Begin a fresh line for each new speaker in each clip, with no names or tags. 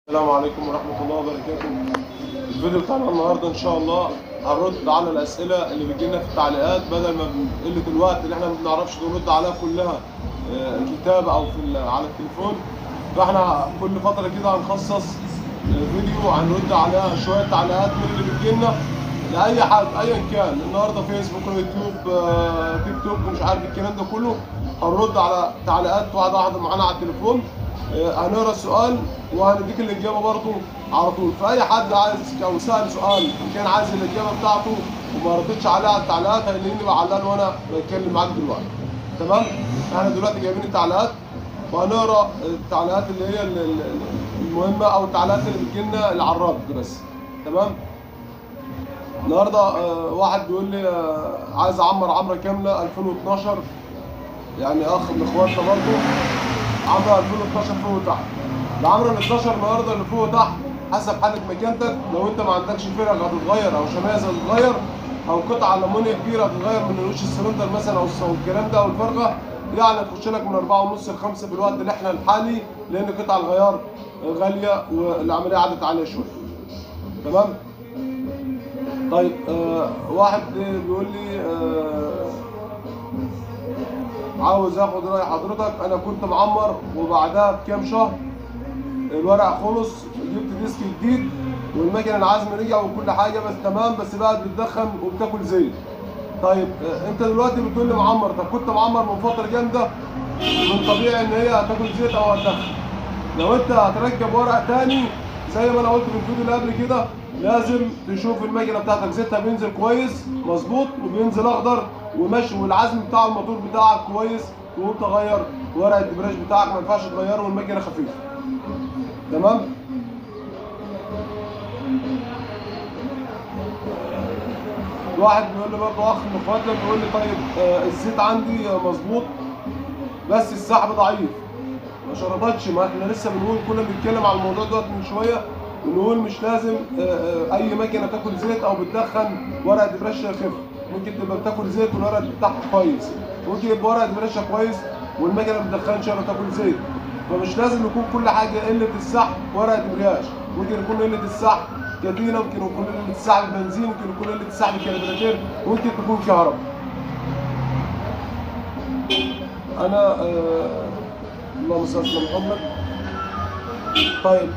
السلام عليكم ورحمة الله وبركاته. الفيديو بتاعنا النهارده ان شاء الله هنرد على الاسئلة اللي بتجيلنا في التعليقات، بدل ما قلة الوقت اللي احنا ما بنعرفش نرد عليها كلها كتابة او في على التليفون، فاحنا كل فترة كده هنخصص فيديو هنرد على شوية تعليقات من اللي بتجيلنا لأي حد ايا كان، النهارده فيسبوك، يوتيوب، تيك توك، ومش عارف الكلام ده كله. هنرد على تعليقات واحدة واحدة معانا على التليفون، هنقرا السؤال وهنديك الاجابة برضو على طول. فاي حد عايز او سال سؤال وكان عايز الاجابة بتاعته وما ردتش عليها على التعليقات هيلاقيني بعلقها وانا بتكلم معاك دلوقتي. تمام؟ احنا دلوقتي جايبين التعليقات وهنقرا التعليقات اللي هي المهمة او التعليقات اللي بتجيلنا اللي على الرد بس. تمام؟ النهارده واحد بيقول لي عايز اعمر عمره كاملة 2012، يعني اخ من اخواتنا برضه عمره 2012 فوق وتحت. العمرة ال 12 النهارده اللي فوق وتحت حسب حاله مكانتك، لو انت ما عندكش فرق هتتغير او شمايز هتتغير او قطعه لمونيا كبيرة هتتغير من وش السلندر مثلا او الكلام ده او الفرقة، يعني تخش لك من 4.5 ل 5 في الوقت اللي احنا الحالي، لان قطع الغيار غالية والعملية عدت عليها شوية. تمام؟ طيب واحد بيقول لي عاوز اخد راي حضرتك، انا كنت معمر وبعدها بكام شهر الورق خلص، جبت ديسك جديد والمكنه العزم رجع وكل حاجة بس تمام، بس بقت بتدخن وبتاكل زيت. طيب انت دلوقتي بتقول لي معمر، طب كنت معمر من فترة جامدة، من طبيعي ان هي هتاكل زيت او هتدخن. لو انت هتركب ورق تاني زي ما انا قلت في الفيديو اللي قبل كده، لازم تشوف المكنه بتاعتك زيتها بينزل كويس مظبوط وبينزل اخضر وماشي، والعزم بتاع الموتور بتاعك كويس، تقوم تغير ورق الدبراج بتاعك، ما ينفعش تغيره والمكنه خفيفة. تمام؟ واحد بيقول لي برضه اخ من اخواتنا بيقول لي طيب الزيت عندي مظبوط بس السحب ضعيف، ما شرطتش. ما احنا لسه بنقول، كنا بنتكلم على الموضوع دوت من شوية، ونقول مش لازم اي مكنه تاكل زيت او بتدخن ورق دبرشه يخف، ممكن تبقى بتاكل زيت والورق بتاعها كويس، ممكن يبقى ورق دبرشه كويس والمكنه ما بتدخنش ولا تاكل زيت. فمش لازم يكون كل حاجة قلة السحب ورق دبرياج، ممكن يكون قلة السحب كتينه، ممكن يكون قلة السحب بنزين، ممكن يكون قلة السحب كربراتير، ممكن تكون كهرباء. انا اللهم صل على محمد. طيب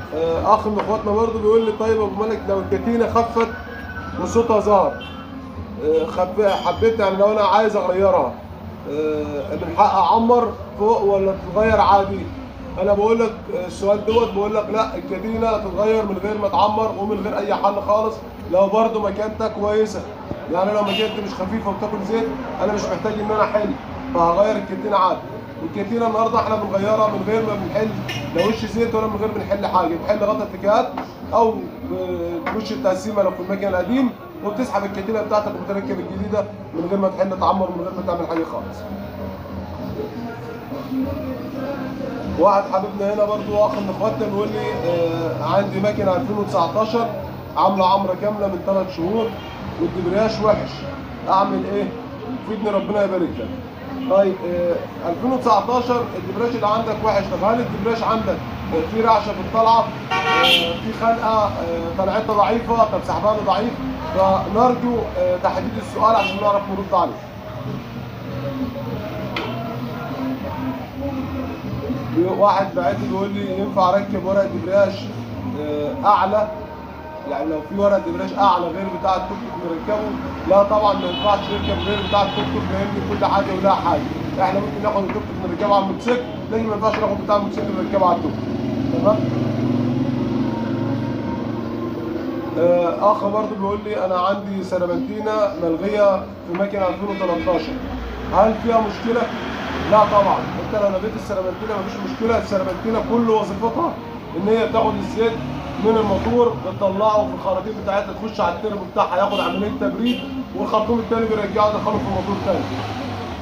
اخ من اخواتنا برضه بيقول لي طيب ابو مالك لو الكتينه خفت وصوتها ظهر، حبيت يعني لو انا عايز اغيرها من حق اعمر فوق ولا تتغير عادي؟ انا بقول لك السؤال دوت، بقول لك لا، الكتينه تتغير من غير ما تعمر ومن غير اي حل خالص، لو برضه مكانتك كويسة. يعني لو مكانتي مش خفيفة وبتاكل زيت انا مش محتاج ان انا احل، فهغير الكتينه عادي. والكتينه النهارده احنا بنغيرها من غير ما بنحل لا وش زيت ولا من غير ما بنحل حاجة، بنحل غطا التكات او وش التقسيمه لو في المكن القديم، وبتسحب الكتينه بتاعتك وبتركب الجديدة من غير ما تحل تعمر، من غير ما تعمل حاجة خالص. واحد حبيبنا هنا برضو اخ من اخواتنا بيقول لي عندي مكنه 2019 عامله عمره كاملة من 3 شهور والدبرياج وحش، اعمل ايه؟ فيدني ربنا يبارك لك. طيب 2019 الدبراج اللي عندك وحش، طب هل الدبراج عندك في رعشه في الطلعة، في خنقه، طلعتها ضعيفة، طب سحبها ضعيف؟ فنرجو تحديد السؤال عشان نعرف نرد عليه. واحد بعت لي بيقول لي ينفع اركب ورق دبراج اعلى؟ يعني لو في ورق دبراج اعلى غير بتاع التوك توك نركبه؟ لا طبعا ما ينفعش نركب غير بتاع التوك توك، لان كل حاجة ولها حاجة. احنا ممكن ناخد التوك توك نركبه على الموتوسيكل، لكن ما ينفعش ناخد بتاع الموتوسيكل نركبه على التوك توك. تمام؟ اخ برضه بيقول لي انا عندي سربنتينه ملغيه في مكنه 2013، هل فيها مشكلة؟ لا طبعا، انت لو لغيت السربنتينه مفيش مشكلة. السربنتينه كل وظيفتها ان هي بتاخد الزيت من الموتور بتطلعه في الخراطيم بتاعتها، تخش على التربو بتاعها ياخد عملية تبريد، والخرطوم الثاني بيرجعه يدخله في الموتور تاني.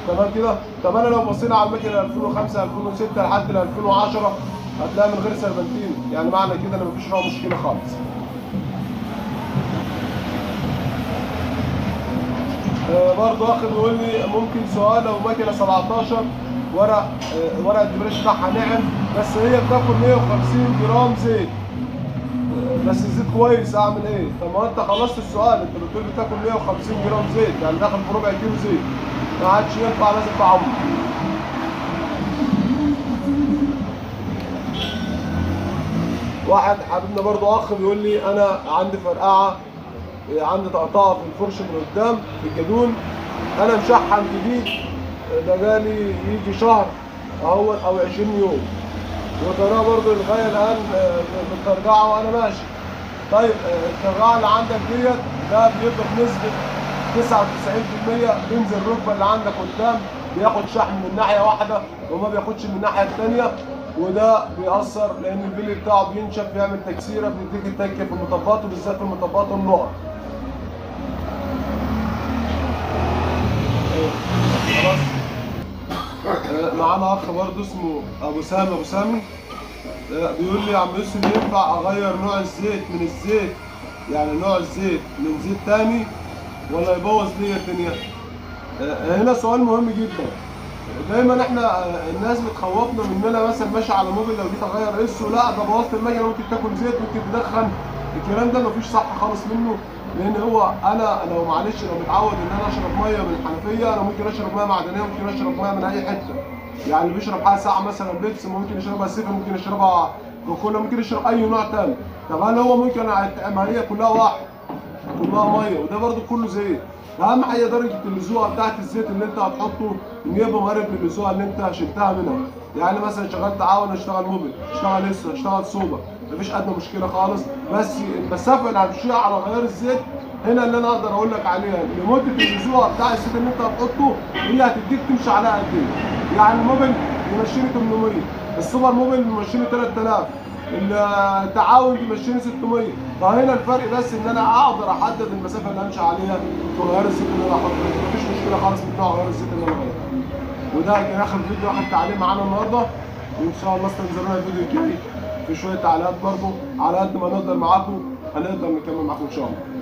تمام كده؟ طب انا لو بصينا على المكنه 2005 2006 لحد 2010 هتلاقيها من غير سربنتين، يعني معنى كده ان مفيش فيها مشكلة خالص. برضه اخ بيقول لي ممكن سؤال، لو مكنه 17 ورق الدبريش بتاعها ناعم بس هي بتاكل 150 جرام زيت، بس الزيت كويس، اعمل ايه؟ طب ما انت خلصت السؤال، انت بتقول بتاكل 150 جرام زيت، يعني داخل في ربع كيلو زيت، ما عادش ينفع، لازم تعوض. واحد حبيبنا برضو اخ بيقول لي انا عندي فرقعه، عندي طقطقة في الفرش من قدام في الجدون، انا مشحم جديد ده جالي يجي شهر اهو او 20 يوم، وتراه برضو لغاية الان بالترجعه وانا ماشي. طيب الترجعه اللي عندك ديت ده بيبقى بنسبة 99% بينزل الركبة اللي عندك قدام، بياخد شحم من ناحية واحدة وما بياخدش من الناحية الثانية، وده بيأثر لان البلي بتاعه بينشف، بيعمل تكسيره، بيديك التكه في المطبات وبالذات في المطبات والنقط. خلاص. معانا اخ برضه اسمه ابو سامي، ابو سامي بيقول لي يا عم يوسف ينفع اغير نوع الزيت من الزيت، يعني نوع الزيت من زيت تاني ولا يبوظ ليا الدنيا؟ هنا سؤال مهم جدا. دايما احنا الناس بتخوفنا من ان انا مثلا ماشي على موبيل لو جيت اغير اسه، لا ده بوظت المكنه، ممكن تاكل زيت، ممكن تدخن، الكلام ده مفيش صح خالص منه. لان هو انا لو معلش لو متعود ان انا اشرب مية من الحنفية، انا ممكن اشرب مية معدنية، ممكن اشرب مية من اي حتة. يعني اللي بيشرب حاجة ساقعه مثلا بيبسي ممكن يشربها سيفن، ممكن يشربها كوكولا، ممكن يشرب اي نوع تاني. طب هل هو ممكن؟ ما هي كلها واحد، كلها مية، وده برده كله زيت. اهم حاجة درجه اللزوقه بتاعت الزيت اللي انت هتحطه ان يبقى مقارب للزوقه اللي انت شلتها منها. يعني مثلا شغال تعاون، اشتغل موبيل، اشتغل اسو، اشتغل سوبر، مفيش ادنى مشكلة خالص. بس المسافة اللي همشيها على غيار الزيت هنا اللي انا اقدر اقول لك عليها لمدة اللزوقه بتاع الزيت اللي انت هتحطه هي هتديك تمشي عليها قد ايه. يعني الموبيل يمشيني 800، السوبر موبيل يمشيني 3000، التعاون بيمشيني 600. فهنا الفرق بس ان انا اقدر احدد المسافة اللي همشي عليها في غيار الزيت اللي انا هحطه، مفيش مشكلة خالص من نوع غيار الزيت اللي انا غيرته. وده كان اخر فيديو، اخر تعليق معانا النهارده، وان شاء الله استنزلونا الفيديو الجاي في شوية تعليقات برضه على قد ما نقدر معاكم، هنقدر نكمل معاكم ان شاء الله.